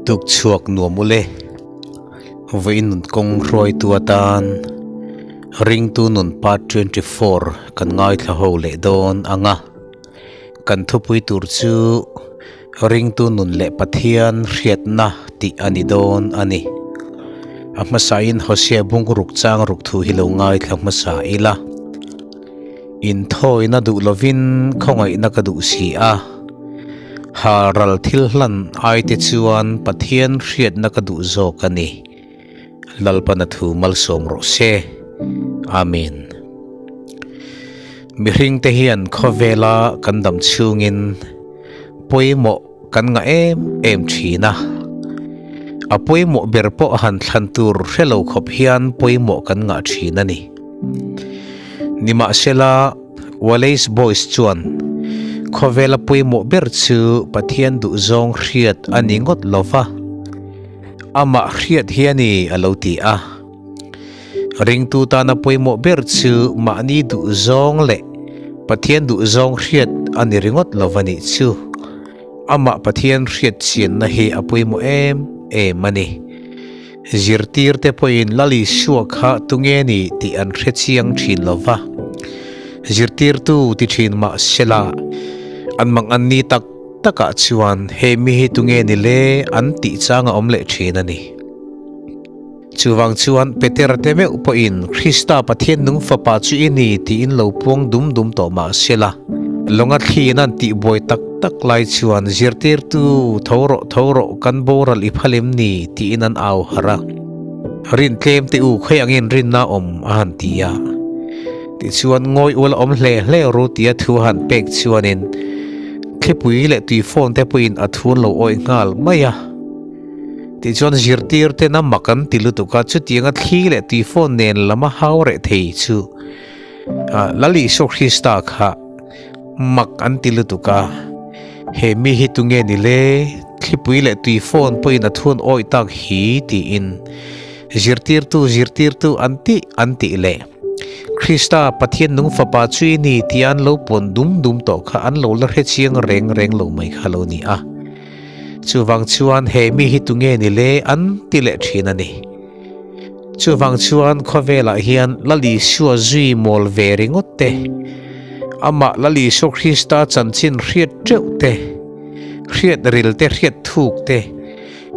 Tuk chhuak nuam ule. Vawiin nun kawng hruaitu atan Ringtu nun part 24 kan ngaithla ho leh dawn ang a. Kan thupui tur chu Ringtu nun leh Pathian hriatna tih a ni dawn a ni. A hmasain Hosea bung ruk chang ruk thu hi lo ngaithla hmasa ila. Inthawina duh lovin khawngaihna ka duh si a, halral thil hlan aite chuan Pathian hriatna ka duh zawk a ni. Lalpana thu malsawm rawh se. Amen. Mihringte hian khawvela kan dam chhungin pawimawh kan ngah em em thin a. A pawimawh ber pawh han thlan tur hre lo khawp hian pawimawh kan ngah thin a ni. Nimahsela, Wallace Boyce chuan, Khawvela pawimawh ber chu Pathian duhzawng hriat a ni ngawt lo va, amah hriat hi a ni, a lo ti a. Ringtu tana pawimawh ber chu mahni duhzawng leh Pathian duhzawng hriat a ni ringawt lo va nih chu. Amah Pathian hriat chianna hi a pawimawh em em a ni. Zirtirte pawhin Lal Isua kha tunge ni tih an hre chiang thin lo va, zirtirtu ti thin mah sela, an mang an ni tak takah chuan he mi hi tunge ni le an tih chang a awm leh thin a ni. Chuvang chuan Petera te meuh pawhin Krista Pathian nung fapa chu i ni tiin lo puang dum dum tawh mah sela, lawnga thliin an tihbuai tak tak lai chuan zirtirtu tho rawh tho rawh kan boral i phal em ni tiin an au harh a. Rin tlem te u khawi angin rinna awm a han ti a. Tichuan ngawi ul a awm hle hle ru tia thu a han pek chuanin thlipui leh tui phone te pawhin a thu an lo awih nghal mai a. Tichuan zirtir ten a mak an ti lutuk a, chutianga thli leh tui phone nen lama hau reh thei chu Lal Isua Krista kha Mak an ti lutuk a, He mi hi tunge ni le? Thlipui leh tui phone pawhin a thun awih tak hi tiin zirtirtu zirtirtu an tih an tih leh Krista Pathian nung fapa chu i ni tia an lo puan dum dum tawh kha an lo la hre chiang reng reng lo mai kha lo ni a. Chuvang chuan he mi hi tunge ni le an ti leh thin a ni. Chuvang chuan khawvelah hian Lal Isua zui mawl ve ringawt te, amah Lal Isua Krista chanchin hriat teuh te, hriat ril te, hriat thuk te,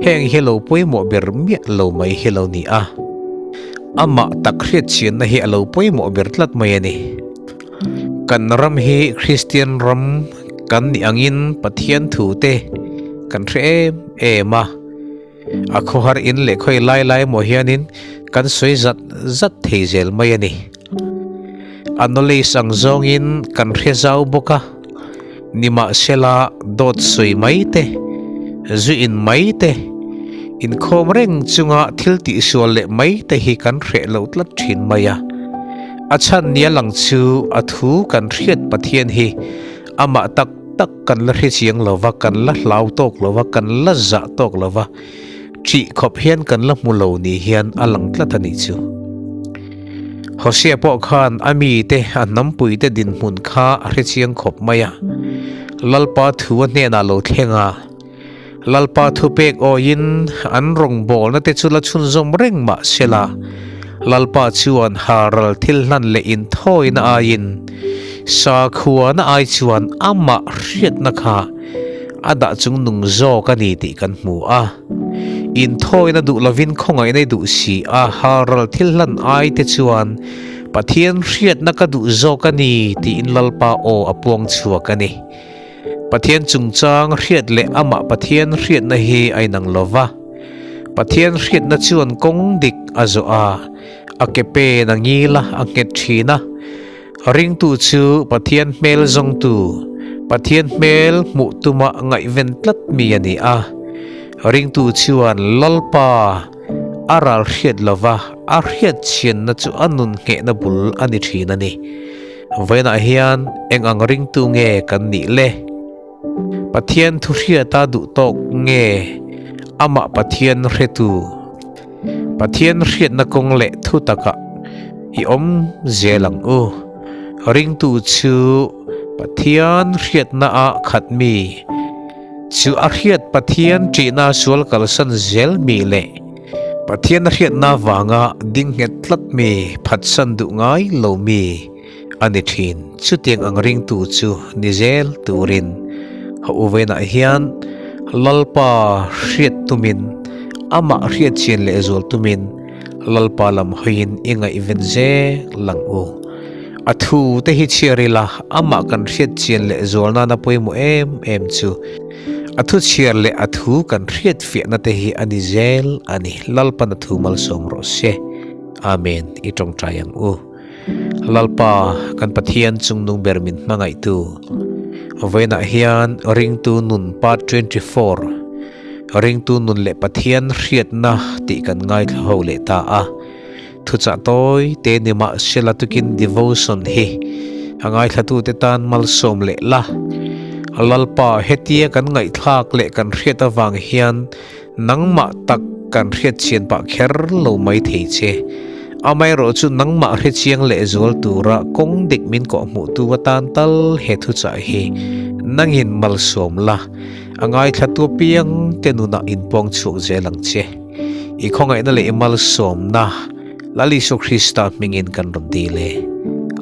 heng hi lo pawimawh ber miah lo mai hi lo ni a. Amah tak hriat chianna hi a lo pawimawh ber tlat mai a ni. Kan ram hi Kristian ram kan nih angin Pathian thu te kan hre em em a. A khawhar in leh khawi lai lai emaw hianin kan sawi zat zat thei zel mai a ni. A knowledge ang zawngin kan hre zau bawk a, nimahsela dawt sawi mai te, zu in mai te, inkhawm reng chunga thil tihsual leh mai te hi kan hreh lo tlat thin mai a. A chhan nia lang chu a thu kan hriat Pathian hi amah tak tak kan la hre chiang lo va, kan la hlau tawk lo va, kan la zah tawk lo va, ṭih khawp hian kan la hmu lo ni hian a lang tlat a nih chu. Hosea pawh khan a mite, a hnampuite dinhmun kha a hre chiang khawp mai a. Lalpa thu a hnenah lo thleng a, Lalpa thupek awiin an rawngbawlna te chu la chhunzawm reng mah sela, Lalpa chuan haral thil hlan leh inthawina aiin sakhuana ai chuan amah hriatna kha a dah chung nung zawk a ni tih kan hmu a. Inthawina duh lovin khawngaihna i duh si a, haral thil hlan ai te chuan Pathian hriatna ka duh zawk a ni tiin Lalpa aw a puang chhuak a ni. Pathian chungchang hriat leh amah Pathian hriatna hi a inang lo va. Pathian hriatna chuan kawng dik a zawh a, a ke pen a ngil a, a nghet thin a. Ringtu chu Pathian hmel zawngtu, Pathian hmel hmuh tuma ngaihven tlat mi a ni a. Ringtu chuan Lalpa a ral hriat lo va, a hriat chhianna chu a nun nghehna bul a ni thin a ni. Vawiinah hian eng ang ringtu nge kan nih le? Pathian thu hriata duh tawk nge amah Pathian hretu? Pathian hriatna kawng leh thu takah i awm zel ang u. Ringtu chu Pathian hriatna ah khat mi. Chu a hriat Pathian ṭihna sual kalsan zel mi leh Pathian a hriatna vanga ding nghet tlat mi phatsan duh ngai lo mi a ni ṭhin. Chutiang ang ringtu chu ni zel turin ha uvainah hian Lalpa hriat tumin amah hriat chian leh zual tumin Lalpa lam hawiin i ngaihven zel ang u. A thu te hi chhiar ila, amah kan hriat chian leh zual nana pawimawh em em chu a thu chhiar leh a thu kan hriat fiahna te hi a ni zel a ni. Lalpan a thu malsawm rawh se. Amen. I tawngtai ang u. Lalpa, kan Pathian chungnung ber min hmangaihtu, vawiinah hian ringtu nun part 24, Ringtu nun leh Pathian hriatna tih kan ngaithla ho leh ta a. Thuchah tawi te ni mah sela tukin devotion hi a ngaithlatute tan malsawm leh la. Lalpa hetia kan ngaihthlak leh kan hriat avang hian nangmah tak kan hriat chian pah kher lo mai thei che. Amaherawh chu nangmah hrechiang leh zual tura kawng dik min kawhhmuhtu atan tal he thuchah hi nangin malsawm la. A ngaithlatu apiang te nunah inpawng chhuak zel ang che. I khawngaihna leh i malsawmna Lal Isua Krista hmingin kan rawn dil e.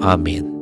Amen.